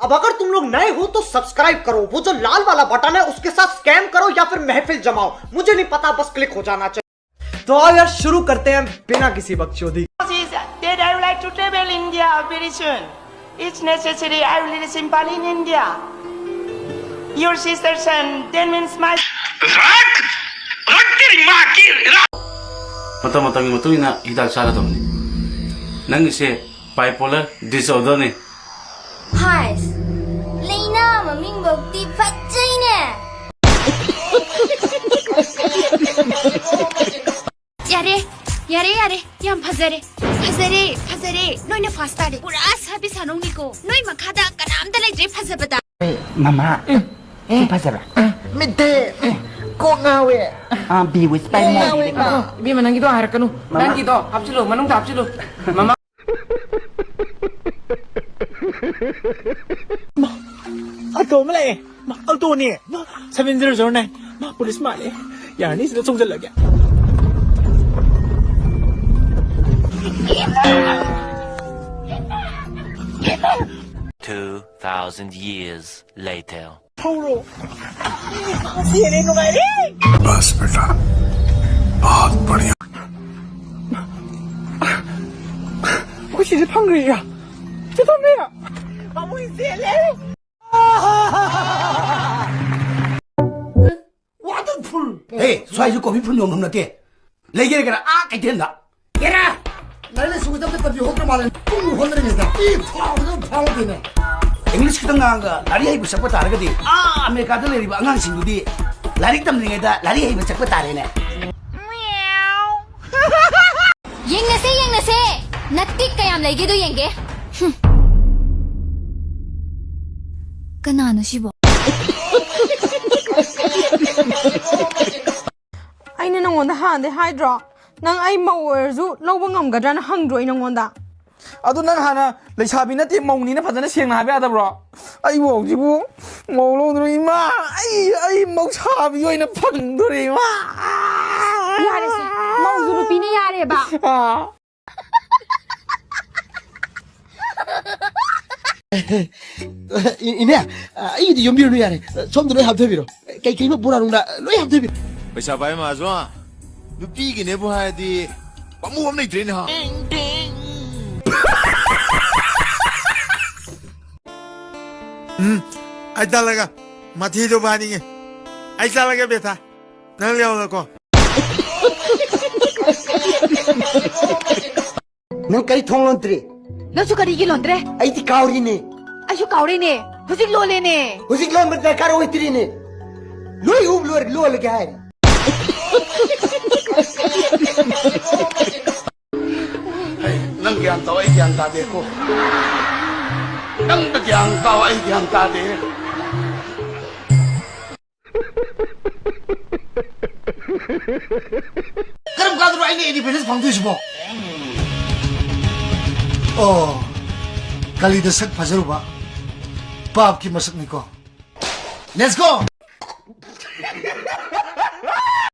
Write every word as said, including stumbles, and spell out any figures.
अब अगर तुम लोग नए हो तो सब्सक्राइब करो, वो जो लाल वाला बटन है उसके साथ स्कैम करो या फिर महफिल जमाओ, मुझे नहीं पता, बस क्लिक हो जाना चाहिए। तो आओ यार, शुरू करते हैं बिना किसी बकचोदी। Is that I would like to travel India very soon. It's necessary I will reach Imphal in India. Your sister son, that means my ꯃꯇꯝ ꯃꯇꯝꯒꯤ ꯃꯇꯨꯡ ꯏꯟꯅ ꯍꯤꯗꯥꯛ ꯆꯥꯒꯗꯕꯅꯤ꯫ ꯅꯪꯒꯤꯁꯦ bipolar disorderꯅꯤ꯫ ꯍꯥꯏꯁ, ꯂꯩꯅꯥ ꯃꯃꯤꯡꯐꯧꯗꯤ ꯐꯠꯖꯩꯅꯦ꯫ ꯌꯥꯔꯦ, ꯌꯥꯔꯦ, ꯌꯥꯔꯦ, ꯌꯥꯝ ꯐꯖꯔꯦ, ꯐꯖꯔꯦ, ꯐꯖꯔꯦ꯫ ꯅꯣꯏꯅ ꯐꯥꯔꯁ ꯇꯥꯔꯦ꯫ ꯄꯨꯔꯥ ꯁꯥꯕꯤ ꯁꯥꯅꯧꯅꯤꯀꯣ꯫ ꯅꯣꯏ ꯃꯈꯥꯗ ꯀꯅꯥꯝꯇ ꯂꯩꯇ꯭ꯔꯦ ꯐꯖꯕꯗ꯫ ꯃꯃꯥ, ꯁꯤ ꯐꯖꯕ꯭ꯔꯥ? ꯃꯤꯠꯇꯦ, ꯀꯣꯛ ꯉꯥꯎꯋꯦ꯫ ꯑꯥ, ꯕꯤ ꯋꯤꯁ ꯄꯥꯏ ꯀꯣꯛ ꯉꯥꯎꯋꯦ꯫ ꯃꯣꯜꯂꯤꯀꯣ꯫ ꯏꯕꯦꯝꯃ, ꯅꯪꯒꯤꯗꯣ ꯍꯥꯏꯔꯛꯀꯅꯨ꯫ ꯃꯃꯥ꯫ ꯅꯪꯒꯤꯗꯣ ꯍꯥꯞꯆꯤꯜꯂꯨ, ꯃꯅꯨꯡꯗ ꯍꯥꯞꯆꯤꯜꯂꯨ꯫ ꯃꯃꯥ꯫ ꯑꯇꯣ ꯑꯃ ꯂꯥꯛꯑꯦ꯫ ꯃꯥ ꯑꯜꯇꯣꯅꯦ꯫ ꯃꯥ seven zero zero nine꯫ ꯃꯥ ꯄꯨꯂꯤꯁ ꯃꯥꯜꯂꯦ꯫ ꯌꯥꯔꯅꯤ, ꯁꯤꯗ ꯆꯣꯡꯁꯤꯜꯂꯒꯦ꯫ Two thousand years later. ꯊꯧꯔꯣ꯫ ꯆꯦꯜꯂꯦ, ꯅꯨꯡꯉꯥꯏꯔꯦ꯫ बस बेटा, बहुत बढ़िया। ꯑꯩꯈꯣꯏ ꯁꯤꯁꯦ ꯐꯪꯈ꯭ꯔꯦ꯫ ꯆꯦ ꯇꯣꯝꯕꯤ꯫ ꯄꯥꯕꯨꯡ ꯆꯦꯜꯂꯦ꯫ Wonderful! ꯍꯦ, ꯁ꯭ꯋꯥꯏꯁꯨ ꯀꯣꯐꯤ ꯐꯨꯟ ꯌꯣꯟꯐꯝ ꯅꯠꯇꯦ꯫ ꯂꯩꯒꯦꯔ ꯀꯅꯥ? ꯑꯥ ꯀꯩꯊꯦꯜꯗ꯫ ꯍꯦꯔꯥ! ꯂꯥꯏꯔꯤꯛ ꯂꯥꯏꯁꯨꯒ ꯑꯝꯇ ꯇꯝꯕꯤꯍꯧꯗ꯭ꯔ ꯃꯥꯜꯂꯦ꯫ ꯄꯨꯡ ꯍꯣꯠꯅꯔꯤꯉꯩꯗ ꯏ ꯐꯥꯎꯕꯗ ꯐꯥꯎꯗꯦꯅꯦ꯫ ꯏꯪꯂꯤꯁ ꯈꯤꯇꯪ ꯉꯥꯡꯉꯒ ꯂꯥꯏꯔꯤꯛ ꯍꯩꯕ ꯆꯠꯄ ꯇꯥꯔꯒꯗꯤ, ꯑꯥ ꯑꯃꯦꯔꯤꯀꯥꯗ ꯂꯩꯔꯤꯕ ꯑꯉꯥꯡꯁꯤꯡꯗꯨꯗꯤ ꯂꯥꯏꯔꯤꯛ ꯇꯝꯗ꯭ꯔꯤꯉꯩꯗ ꯂꯥꯏꯔꯤꯛ ꯍꯩꯕ ꯆꯠꯄ ꯇꯥꯔꯦꯅꯦ꯫ ꯌꯦꯡꯅꯁꯦ, ꯌꯦꯡꯅꯁꯦ꯫ ꯅꯇꯤꯛ ꯀꯌꯥꯝ ꯂꯩꯒꯦꯗꯣ ꯌꯦꯡꯒꯦ꯫ ꯍꯨꯝ꯫ ꯀꯅꯥꯅꯣ ꯁꯤꯕꯣ? ꯑꯩꯅ ꯅꯪꯉꯣꯟꯗ ꯍꯥꯟꯅꯗꯩ ꯍꯥꯏꯗ꯭ꯔꯣ? ꯅꯪ ꯑꯩ ꯃꯧ ꯑꯣꯏꯔꯁꯨ ꯂꯧꯕ ꯉꯝꯒꯗ꯭ꯔꯥꯅ ꯍꯪꯗ꯭ꯔꯣ ꯑꯩ ꯅꯪꯉꯣꯟꯗ? ꯑꯗꯨ ꯅꯪ ꯍꯥꯟꯅ ꯂꯩꯁꯥꯕꯤ ꯅꯠꯇꯦ, ꯃꯧꯅꯤꯅ ꯐꯖꯅ ꯁꯦꯡꯅ ꯍꯥꯏꯕ ꯌꯥꯗꯕ꯭ꯔꯣ? ꯑꯩꯕꯨ ꯍꯧꯖꯤꯛꯄꯨ ꯃꯧ ꯂꯧꯗ꯭ꯔꯣ? ꯏꯃꯥ, ꯑꯩ, ꯑꯩ ꯃꯧꯁꯥꯕꯤ ꯑꯣꯏꯅ ꯐꯪꯗꯣꯔꯦ, ꯏꯃꯥ꯫ ꯌꯥꯔꯦꯁꯦ, ꯃꯧꯁꯨ ꯅꯨꯄꯤꯅ ꯌꯥꯔꯦꯕ꯫ ꯑꯥ꯫ ꯏ-, ꯏꯅꯦ, ꯑꯩꯒꯤꯗꯤ ꯌꯣꯝꯕꯤꯔꯨꯅꯨ ꯌꯥꯔꯦ꯫ ꯁꯣꯝꯗ ꯂꯣꯏ ꯍꯥꯞꯊꯕꯤꯔꯣ꯫ ꯀꯩ ꯀꯩꯅꯣ ꯕꯣꯔꯥ ꯅꯨꯡꯗꯥ ꯂꯣꯏ ꯍꯥꯞꯊꯕꯤꯔꯣ꯫ ꯄꯩꯁꯥ ꯄꯥꯏ ꯃꯥꯖꯣ, ꯅꯨꯄꯤꯒꯤꯅꯦꯕꯨ ꯍꯥꯏꯔꯗꯤ ꯄꯥꯝꯃꯨꯕ ꯑꯃ ꯂꯩꯇ꯭ꯔꯦꯅꯦ ꯍꯥ꯫ ꯎꯝ, ꯑꯩ ꯇꯜꯂꯒ ꯃꯊꯤꯗꯣ ꯐꯥꯅꯤꯡꯉꯦ꯫ ꯑꯩ ꯆꯠꯂꯒꯦ ꯕꯦꯊꯥ, ꯅꯪ ꯂꯩꯍꯧꯔꯣꯀꯣ꯫ ꯅꯪ ꯀꯔꯤ ꯊꯣꯡ ꯂꯣꯟꯗ꯭ꯔꯤ? ꯅꯪꯁꯨ ꯀꯔꯤꯒꯤ ꯂꯣꯟꯗ꯭ꯔꯦ? ꯑꯩꯗꯤ ꯀꯥꯎꯔꯤꯅꯦ꯫ ꯑꯩꯁꯨ ꯀꯥꯎꯔꯦꯅꯦ꯫ ꯍꯧꯖꯤꯛ ꯂꯣꯜꯂꯦꯅꯦ꯫ ꯍꯧꯖꯤꯛ ꯂꯣꯟꯕ ꯗꯔꯀꯥꯔ ꯑꯣꯏꯗ꯭ꯔꯤꯅꯦ꯫ ꯂꯣꯏ ꯎꯞ ꯂꯣꯏꯔꯦ, ꯂꯣꯜꯂꯒꯦ ꯍꯥꯏꯔꯦ꯫ ꯍꯩ, ꯅꯪ ꯒ꯭ꯌꯥꯟ ꯇꯥꯎ, ꯑꯩ ꯒ꯭ꯌꯥꯟ ꯇꯥꯗꯦꯀꯣ꯫ ꯅꯪꯅ ꯒ꯭ꯌꯥꯟ ꯇꯥꯎ, ꯑꯩ ꯒ꯭ꯌꯥꯟ ꯇꯥꯗꯦ꯫ ꯀꯔꯝ ꯀꯥꯟꯗꯅꯣ ꯑꯩꯅ independence ꯐꯪꯗꯣꯏꯁꯤꯕꯣ? ꯑꯣ, ꯀꯂꯤꯗ ꯁꯛ ꯐꯖꯔꯨꯕ ꯄꯥꯞꯀꯤ ꯃꯁꯛꯅꯤꯀꯣ꯫ Let's go!